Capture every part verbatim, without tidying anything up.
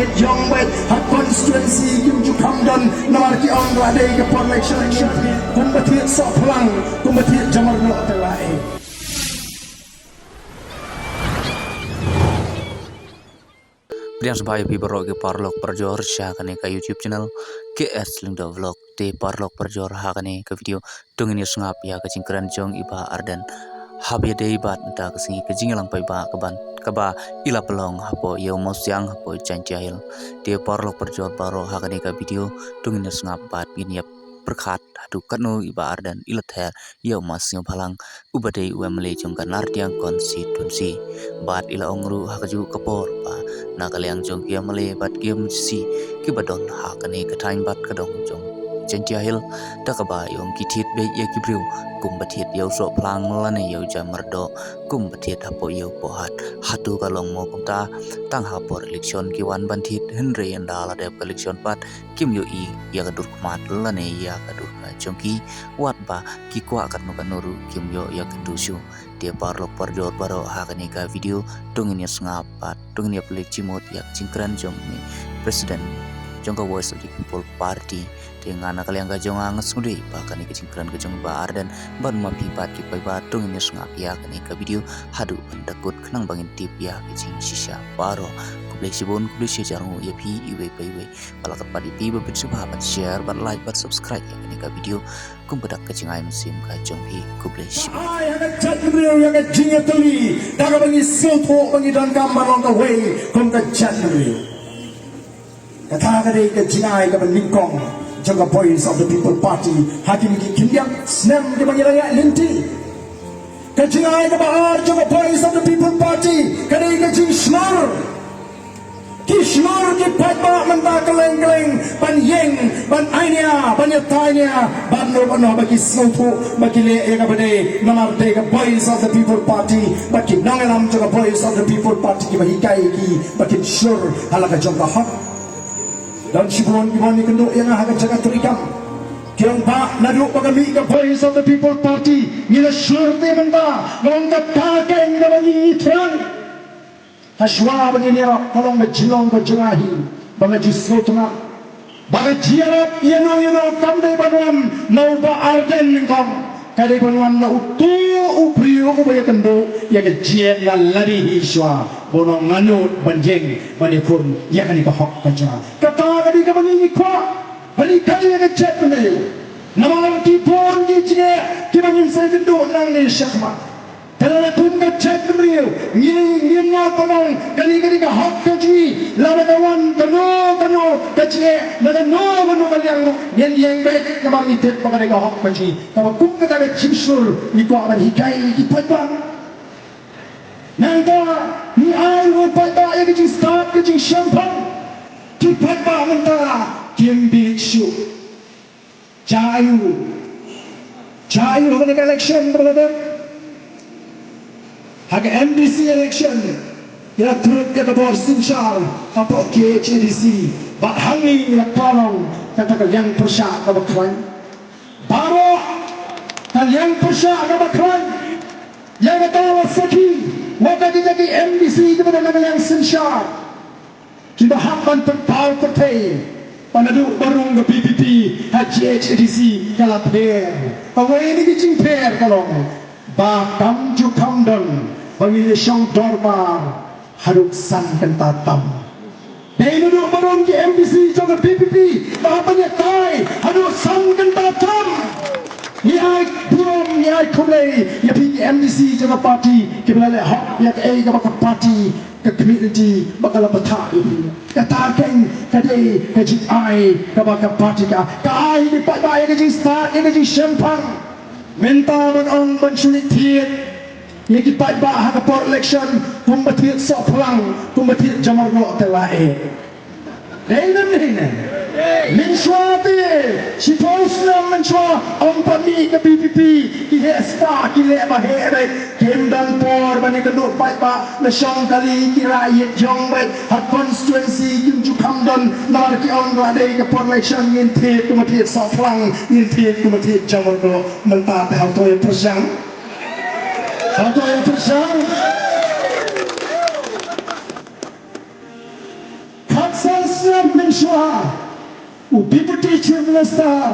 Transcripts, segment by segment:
Ïong bad ha constituency kim ju kham don namar ki ong la dei ka por election kumba thied soh phlang kumba thied jamar noh te la eh. Pdiang sngewbha ïa phi baroh ki paralok parajor sha kane ka YouTube channel K S Lyngdoh Vlog. Te paralok parajor ha kane ka video to ngin ïa sngap ïa ka jingkren jong i Bah Ardent. Haba ïadei bad mynta ka sngi ka jingïalang paidbah kaban kaba i la pynlong hapoh ïew Mawsiang hapoh Jaintia Hills. Te paralok parajor baroh ha kane ka video to ngin ïa sngap bad ngin ïa pyrkhat haduh katno i Bah Ardent i la ther ïa u Ma Sniawbhalang uba dei u M L A jong ka Nardiang constituency. Bad i la ong ruh ha kajuh ka por ba na ka liang jong ki M L A bad ki M C kiba don ha kane ka thaiñ bad ka dong jong Jaintia Hills da kaba i ong ki thied beit ïa ki briew kumba thied ïa u soh phlang lane ïa u jamar doh kumba thied hapoh ïew poh hat. Hato ka long mo kumta? Tang ha por election ki wan ban thied hynrei ynda la dep ka election pat kim ïohi ïa ka dur khmat lane ïa ka dur ka jong ki, wat ba ki kwah katno katno ruh kim ïoh ïa ka dur shuh. Te paralok parajor baroh ha kane ka video to ngin ïa sngap bad to ngin ïa pynleit jingmut ïa ka jingkren jong i President jong ka Voice of the People Party. Te nga na ka liang ka jong nga nga sngewdei ba kane ka jingkren ka jong i Bah Ardent bad ma phi bad ki paidbah to ngin ïa sngap ïa kane ka video haduh ban da kut khnang ba ngin tip ïa ka jingshisha baroh. Khublei shibun, khublei shihajar nguh ïa phi iwei pa iwei. Ba la kyrpad ïa phi ba phin sngewbha ban share, ban like, ban subscribe ïa kane ka video. Kumba dak ka jingai mynsiem ka jong phi. Khublei shibun. Ai ha ka jaitbynriew ïa ka jingïatylli da kaba ngi sngewthuh ba ngi donkam ban long kawei kum ka jaitbynriew. Kata ka dei ka jingai kaba nyngkong jong ka Voice of the People Party ha kine ki khyndiat snem kiba ngi la ïaid lynti. Ka jingai kaba ar jong ka Voice of the People Party ka dei ka jingshlur. Ki shlur ki paidbah mynta kylleng kylleng ban ïeng, ban ainia, ban ïatai nia bad no bad no ba ki sngewthuh ba ki leh ïa kaba dei namar dei ka Voice of the People Party bad ki nongïalam jong ka Voice of the People Party kiba hikai ïa ki ba kin shlur ha la ka jong ka hok. Don shibun kiba wan ïakynduh ïa nga ha ka jaka trei kam. Ki ong ba naduh ba ka mih ka Voice of the People Party ngi la shlur te mynta, nga ong kata keiñ kaba ngi thrang. Hashwa ba ngin ïarap ka long ka jinglong ka jong nga hi ba nga ju sngewtynnat ba ka jingïarap ïano ïano kam dei ban wan na u Bah Ardent nyngkong, ka dei ban wan na uto u briew uba ïakynduh ïa ka jingïaid na lade hi shuwa ba un ong nga nud ban ïeng ban ïakhun ïa kane ka hok ka jong nga. Kata ka dei kaba ngi ngi kwah ban hikai ïa ka jaitbynriew. Namar ki bun ki jingeh kiba ngin sa ïakynduh nangne shakhmat. Te lada kum ka jaitbynriew ngi, ngim nang pynlong kane, kane ka hok ka jong ngi, lada ka wan kano kano ka jingeh na kano kano ka liang ruh ngin ïeng beit namar ngi tip ba kane ka hok ka jong ngi. Kaba kum kata ka jingshlur ngi kwah ban hikai ïa ki paidbah. Nangta ngi ai ruh paidbah ïa ka jingstad ka jingshemphang. Ki paidbah mynta kim bieit shuh. Jia aiu, jia aiu ha kane ka election kaba la dep. Ha ka M D C election ki la trud ïa ka bor synshar hapoh K H A D C bad hangne ngi la kynnoh kata ka liang pyrshah kaba khlaiñ. Baroh ka liang pyrshah kaba khlaiñ. Ïa kata la sakhi wa ka jong ki M D C kiba don ha ka liang synshar. Kiba hap ban pynpaw pyrthei ba naduh ba rung ka V P P ha K H A D C ka la pher. Kawei na ki jingpher ka long ba kam ju kham don ba ngin ïa shong dorbar haduh san kynta tam. Dei naduh ba rung ki M D C jong ka V P P ba hap ban ïatai haduh san kynta tam. Ngi ai burom, ngi ai khublei ïa phi ki M D C jong ka party kiba la leh hok ïa kaei kaba ka party ka community ba ka la bthah ïa phi. Kata keiñ ka dei ka jingai kaba ka party ka, ka ai ïa ki paidbah ïa ka jingstad ïa ka jingshemphang. Mynta ban ong ban shu leit thied ïa ki paidbah ha ka por election kumba thied sohphlang, kumba thied jamar noh te la eh. Dei ne em dei ne? Mynshuwa te shiphew snem mynshuwa ym pat mih ka V P P, ki heh spah, ki leh ba heh beit. Kim don por ban ïakynduh paidbah, la shong kali ki rah ïit jong beit. Ha constituency kim ju kham don, namar ki ong la dei ka por election ngin thied kumba thied sohphlang, ngin thied kumba thied jamar noh. Mynta te hato ïa pyrshang? Hato ïa pyrshang? Khatsan Shuwa u Deputy Chief Minister,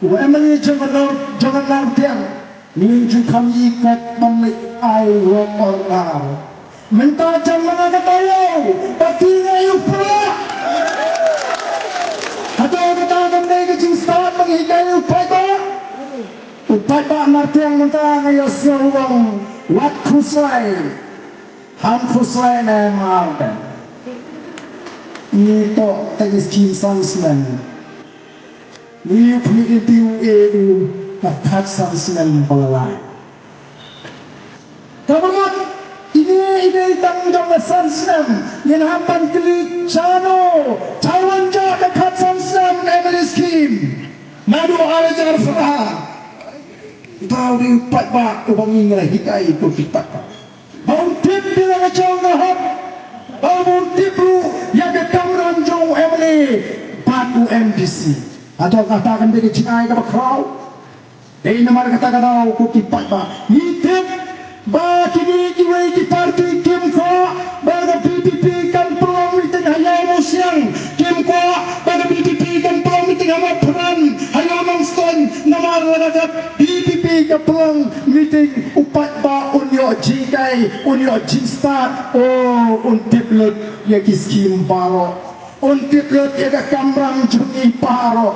u M L A jong ka North, jong ka North Tiang, ngin ju kham ïa kat ban leh ai wok or ar. Mynta jan langa ka taïew ba ti ngai u pla. Hato kata kam dei ka jingstad ban hikai u paidbah? U paidbah North Tiang mynta nga ïohsngew u ong wat khuslai. Ham khuslai ne mar te. Ngi to te ngi skim san snem. Ngi u phit ngi tiu e u ka khat san snem ba la lai. Kaba ngat ine ine tang jong ka san snem ngin hap ban kylli shano Taiwan ja ka khat san snem M L A skim. Naduh ar hajar phra. Ita u dei u paidbah uba ngi ngi la hikai ito ki paidbah. Ba un tip ïa la ka jong ka hok. Ba un tip ruh ïa ka kamram jong u M L A bad u M D C. Hato kata kan dei ka jingai kaba khraw. Dei namar kata ka daw ko ki paidbah ngi tip ba kine kiwei ki parti kim kwah ba ka V P P kan pynlong meeting ha Ïew Mawsiang, kim kwah ba ka V P P kan pynlong meeting ha Mawphran, ha Ïew Nongstoiñ, namar la ka dep V P P ka pynlong meeting u paidbah un ïoh jinghikai, un ïoh jingstad, o un tip lut ïa ki skim baroh, un tip lut ïa ka kamram jong ngi baroh.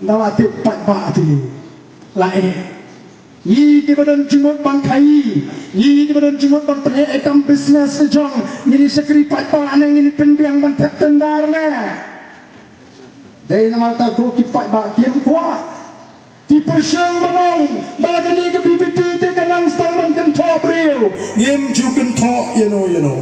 Nga la tip paidbah te la eh. Ngi kiba don jingmut ban khaii, ngi kiba don jingmut ban pynheh ïa kam business ka jong ngi, ngi shakri paidbah ne ngi pynbiang ban thep tender ne. Dei namar ta ko ki paidbah kim kwah. Ki pyrshang ban ong ba kane ka V P P te ka nang sdang ban kynthoh briew. Ngim ju kynthoh ïano ïano.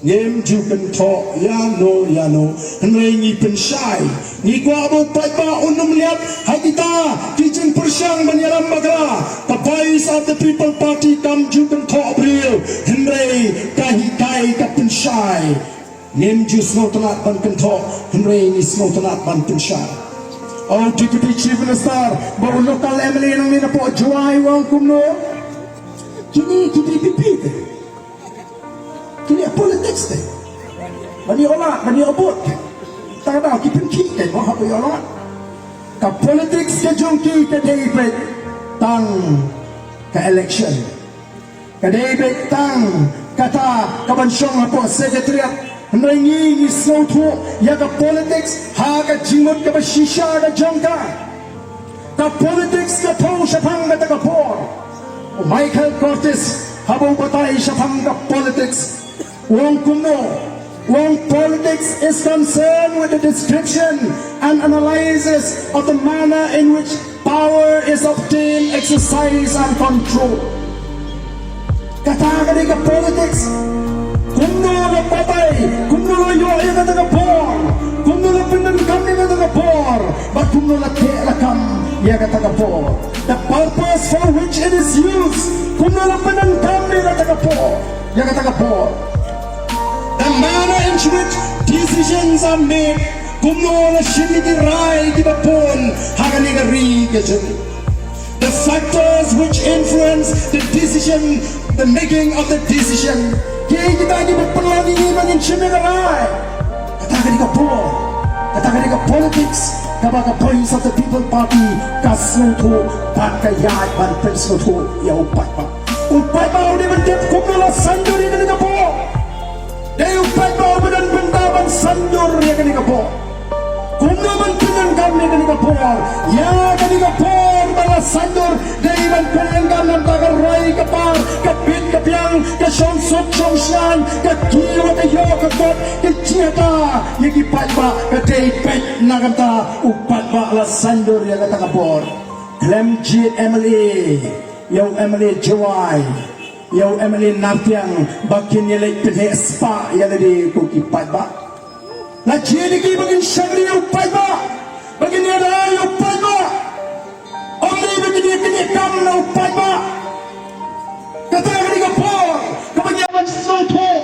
Ngim ju kynthoh ïano ïano. Hynrei ngi pynshai, ngi kwah ba u paidbah un ym lap ha kita ki jingpyrshang ban ïalam bakla. Ka Voice of the People Party kam ju kynthoh briew, hynrei ka hikai ka pynshai. Ngim ju sngewtynnat ban kynthoh, hynrei ngi sngewtynnat ban pynshai. O Deputy Chief Minister, ba u local M L A nongmih napoh Jowai u ong kumno? Kine ki V P P te. Kine politics te. Ban ïoh lad, ban ïoh vote. Tang da ki pynkhih te mo hap ïoh lad. Ka politics ka jong ki ka dei beit tang ka election. Ka dei beit tang kata ka ban shong hapoh secretariat. Hynrei ngi ngi sngewthuh ïa ka politics ha ka jingmut kaba shisha ka jong ka. Ka politics ka thew shaphang kata ka por. U Michael Curtis haba u batai shaphang ka politics u ong kumno? U ong politics is concerned with the description and analysis of the manner in which power is obtained, exercised and controlled. Kata ka dei ka politics. Kumno la batai, kumno la ïoh ïa kata ka bor, kumno la pyndonkam ïa kata ka bor, bad kumno la theh la kam ïa kata ka bor. The purpose for which it is used, kumno la pyndonkam ïa kata ka bor, ïa kata ka bor. The manner in which decisions are made, kumno la shim ïa ki rai kiba bun ha kane ka ri ka jong ngi. The factors which influence the decision, the making of the decision. Kiei kita kiba pynlong ïa ngi ba ngin shim ïa ka rai? Kata ka dei ka bor, kata ka dei ka politics kaba ka Voice of the People Party ka sngewthuh bad ka ïaid ban pynsngewthuh ïa u paidbah. U paidbah u dei ban tip kumno la saiñdur ïa kane ka bor. Dei u paidbah uba don bynta ban saiñdur ïa kane ka bor. Kumno ban pyndonkam ïa kane ka bor? Ïa kane ka bor ba la saiñdur dei ban pyndonkam na ka bynta ka rai ka par, ka bit ka biang, ka shongsuk shongshngaiñ, ka kiew ka ïoh ka kot, ka jingïada ïa ki paidbah. Ka dei beit na ka bynta u paidbah la saiñdur ïa kata ka bor. Khlem jied M L A, ïa u M L A Jowai, ïa u M L A Nartiang ba kin ïaleit pynheh spah ïa lade ko ki paidbah. La jied ïa ki ba kin shakri ïa u paidbah, ba kin ïada ïa u paidbah. Ym dei ba kin ïa kynïa kam na u paidbah. Kata ka dei ka por kaba ngi ban sngewthuh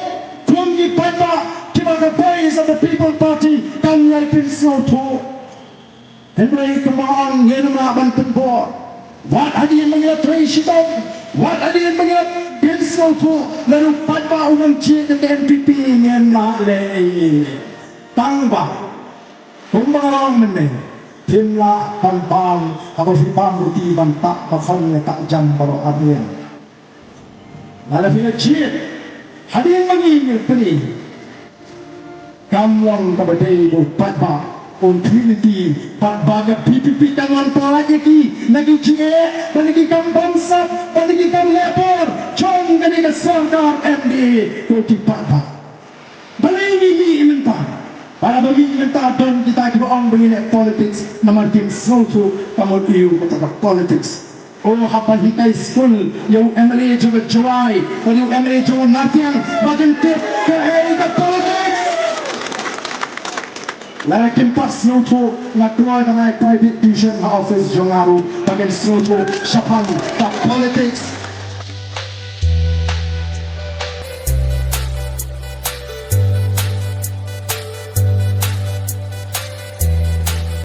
kum ki paidbah kiba ka Voice of the People Party kan ïai pynsngewthuh. Hynrei kumba ong ngim lah ban pynbor. Wat hadien ba ngi la trei shitom, wat hadien ba ngi la pynsngewthuh, lada u paidbah u wan jied na ka N P P ngim lah leh ei ei. Tang ba kumba nga ong mynne, phim lah ban bam, haba phi bam ruti ban tah bakhon ne tah jam baroh arliang. Lada phi la jied hadien ba ngi ngi pynïaid, kam long kaba dei ba u paidbah un pynïaid lynti bad ba ka V P P kan wan pyllait ïa ki na ki jingeh bad na ki kam bamsap bad na ki kam leh bor jong kane ka sorkar M D A. Ko ki paidbah, balei ngi mih mynta? Para ba mih mynta don kita kiba ong ba ngi leh politics, namar kim sngewthuh ka mut ïa u kata ka politics. O, haba hikai skul ïa u M L A jong ka Jowai bad ïa u M L A jong ka Nartiang ba kin tip kaei ka politics. Lada kim pat sngewthuh, nga kloi ban ai private tuition ha office jong nga ruh ba kin sngewthuh shaphang ka politics.